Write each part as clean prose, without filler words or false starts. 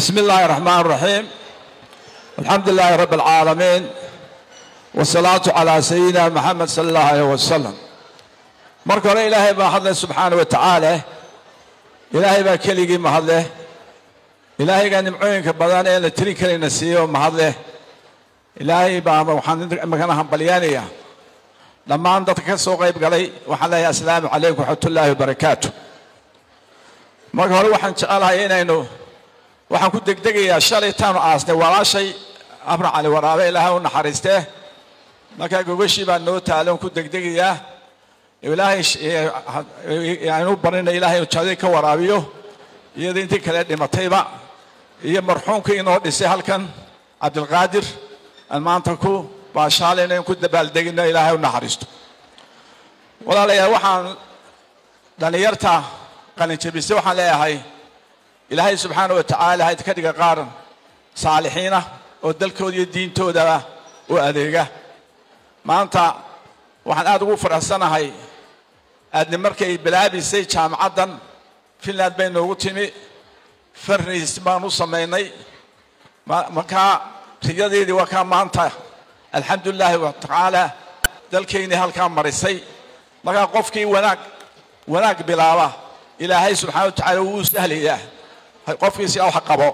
بسم الله الرحمن الرحيم، الحمد لله رب العالمين، والصلاة على سيدنا محمد صلى الله عليه وسلم. Marka hore, Ilaahay baa hadlay subxaana wa tacaala. Ilaahay baa keligii mahadleh. Ilaahaygaa nimcooyinka badan ee la tirin karayna siiyo mahadleh. Ilaahay baa waxaan imakana hambalyaanayaa dhammaan dadka ka soo qayb galay. Waxaan leeyahay, assalaamu calaykum waraxmatullaahi wabarakaatu. Marka hore waxaan jecelahay inaynu waxaan ku degdegayaa shalay taanu aasnay walaashay Amra Cali Waraabe, Ilaahay u naxariistee. Markaa gogashii baa noo taalon ku degdegayaa. Ilaahay aynu barina Ilaahay inuu jannadii ka waraabiyo, iyada intii kale dhimatayba, iyo marxuumkii inoo dhisay halkan, Cabdilqaadir, aan maanta ku baashaalayno in ku dabaaldegino. Ilaahay u naxariisto. Walaalayaal, waxaan dhallinyarta qalinjabisay waxaan leeyahay, Ilaahay subxaana wa tacaala ha idinka dhiga qaar saalixiina oo dalkooda iyo diintoodaba u adeega. Maanta waxaan aada ugu faraxsanahay aadni markay bilaabaysay jaamacaddan Finland bay noogu timi, fundraise baan u samaynay. Markaa riyadeedii waa kaa maanta, alxamdulilaahi wa tacaala, dalkaynii halkaa marisay. Markaa qofkii wanaag bilaaba, Ilaahay subxana wa tacala wuu u sahlayaa qofkiisi wax qabo.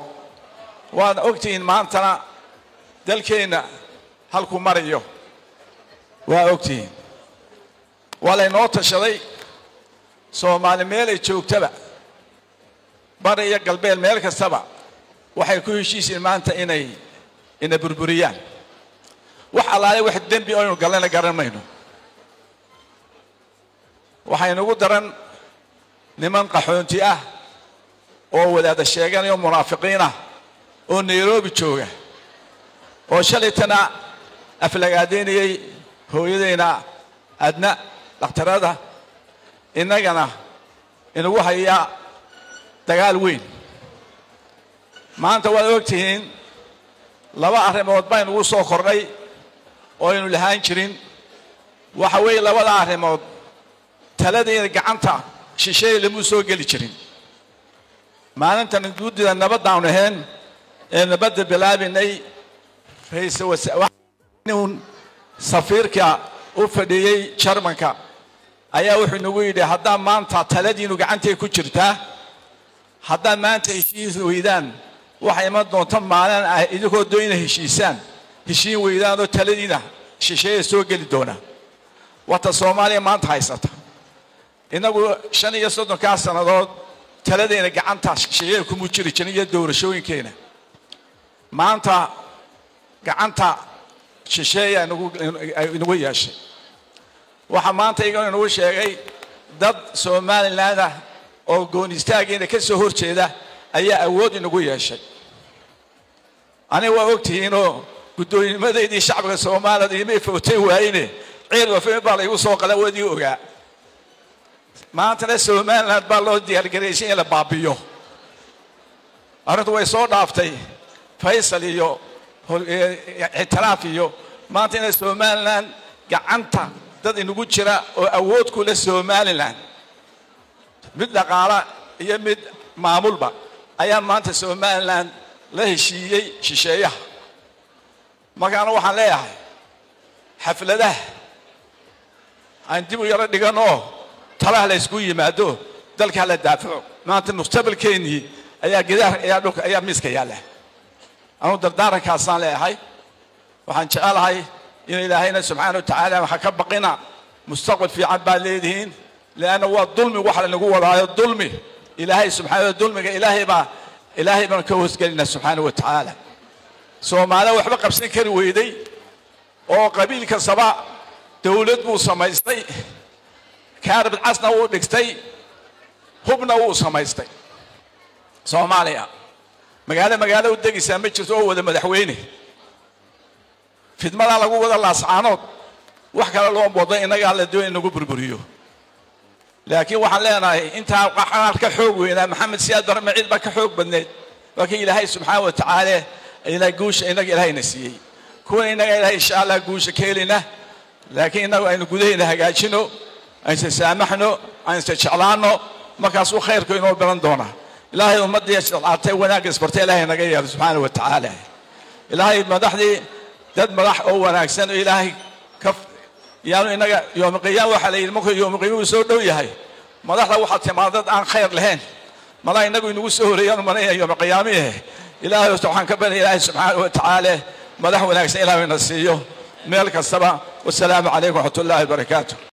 Waad ogtihiin maantana dalkeenna halkuu marayo, waa ogtihiin. Waa laynoo tashaday. Soomaali meelay joogtaba, bari iyo galbeed, meel kastaba, waxay ku heshiisiin maanta inay ina burburiyaan. Wax allaale wax dembi aynu gallayna garan mayno. Waxaynugu daran niman qaxoonti ah oo wadaada sheeganayo, munaafiqiin ah, oo Nairobi jooga, oo shalaytana aflagaadeynayay hooyadayna Adna dhakhtarada, innagana inagu hayaa dagaal weyn. Maanta waad og tihiin, laba arrimood baynugu soo kordhay oo aynu lahaan jirin. Waxa weeye labada arrimood, taladiina gacanta shisheeye lamuu soo geli jirin. Maalintan guddida nabaddaanu ahayn ee nabadda bilaabinay, ra'iisul safiirka u fadhiyey Jarmanka ayaa wuxuu nagu yidhi, "Haddaa maanta taladiinu gacantay ku jirtaa, haddaa maanta heshiis weydaan, waxay iman doonta maalin ah idinkoo doonina heshiisaan, heshiin weydaanoo taladiina shisheeya soo geli doona." Wata Soomaaliya maanta haysata. Innagu 35-kaa sannadood taladayna gacanta shisheeya kuma jiri jirin iyo doorashooyinkeena. Maanta gacanta shisheeya inagu yeeshay. Waxaa maanta iyagoo inagu sheegay dad Somaliland ah oo goon istaagiina ka soo hor jeeda ayaa awood inagu yeeshay. Aniga waa ogtihiinoo guddooynimadeydii shacbiga Soomaaliyad imay footay waayine, ciil wafin baa laygu soo qala wadii ogaa. Maantana Somaliland baa loo diyaargaraysay in la baabiyo. Arrintu way soo dhaaftay Faysal iyo ictiraaf iyo maanta inay Somaliland gacanta dad inagu jira oo awood ku leh Somaliland, mid dhaqaala iyo mid maamulba, ayaa maanta Somaliland la heshiiyey shisheeyaha. Markaana waxaan leeyahay, xafladaha aan dib u yaro dhiganoo talaha la ysku yimaado, dalka hala daafaco. Maanta mustaqbalkeennii ayaa gidaar ayaa dhulka ayaa miiska yaalla. Anuu dardaarankaasaan leeyahay. Waxaan jecelahay in Ilaahayna subxaana wa tacaala waxaa ka baqina, mustaqbal fiican baad leedihiin, leanna waa dulmi waxa lanagu wadaayo, dulmi. Ilaahay subxaana dulmiga Ilaahay baa, Ilaahay baan ka hoosgelinaa subxaana wa tacaala. Soomaalida waxba qabsan kari weyday oo qabiil kastaba dowlad buu samaystay, kaarbad casna wuu dhigtay, hubna wuu samaystay. Soomaaliya magaalo magaalo u degaysaa ma jirto oo wada madaxweyne. Fidmadaa lagu wada Laascaanood, wax kale loo wado, innagaa la doonay inagu burburiyo. Laakiin waxaan leenahay, intaa qaar ka xoog weynaa Maxamed Siyaad Barre, maciid baa ka xoog badneyd. Laakiin Ilaahay subxaana wa tacaala ila guusha innaga Ilaahayna siiyey, kuwana innaga Ilahay insha Allah guusha ka helina. Laakiin innagu aynu gudahayna hagaajino, aynu saamaxno, aynu jeclaano, markaasuu khayrku inoo badan doonaa. Ilaahay ummaddii isjeclaatay, wanaagga isbartay, Ilaahay naga yeelo subxaana wa tacaala. Ilaahay madaxdii dad madax oo wanaagsan oo Ilaahay ka yaanu inaga yoomiqiyaam. Waxaa la yidhi markuu yoomiqiyamuhu soo dhow yahay, madaxda waxaa timaada dad aan khayr lahayn. Madax inagu inagu soo horeeyaan malanaya yoomiqiyaamihe. Ilaahay horta waxaan ka baryay Ilaahay subxaana wa tacaala madax wanaagsan Ilaahay na siiyo meel kastaba. Wasalaamu calaykum waraxmat ullaahi wabarakaatu.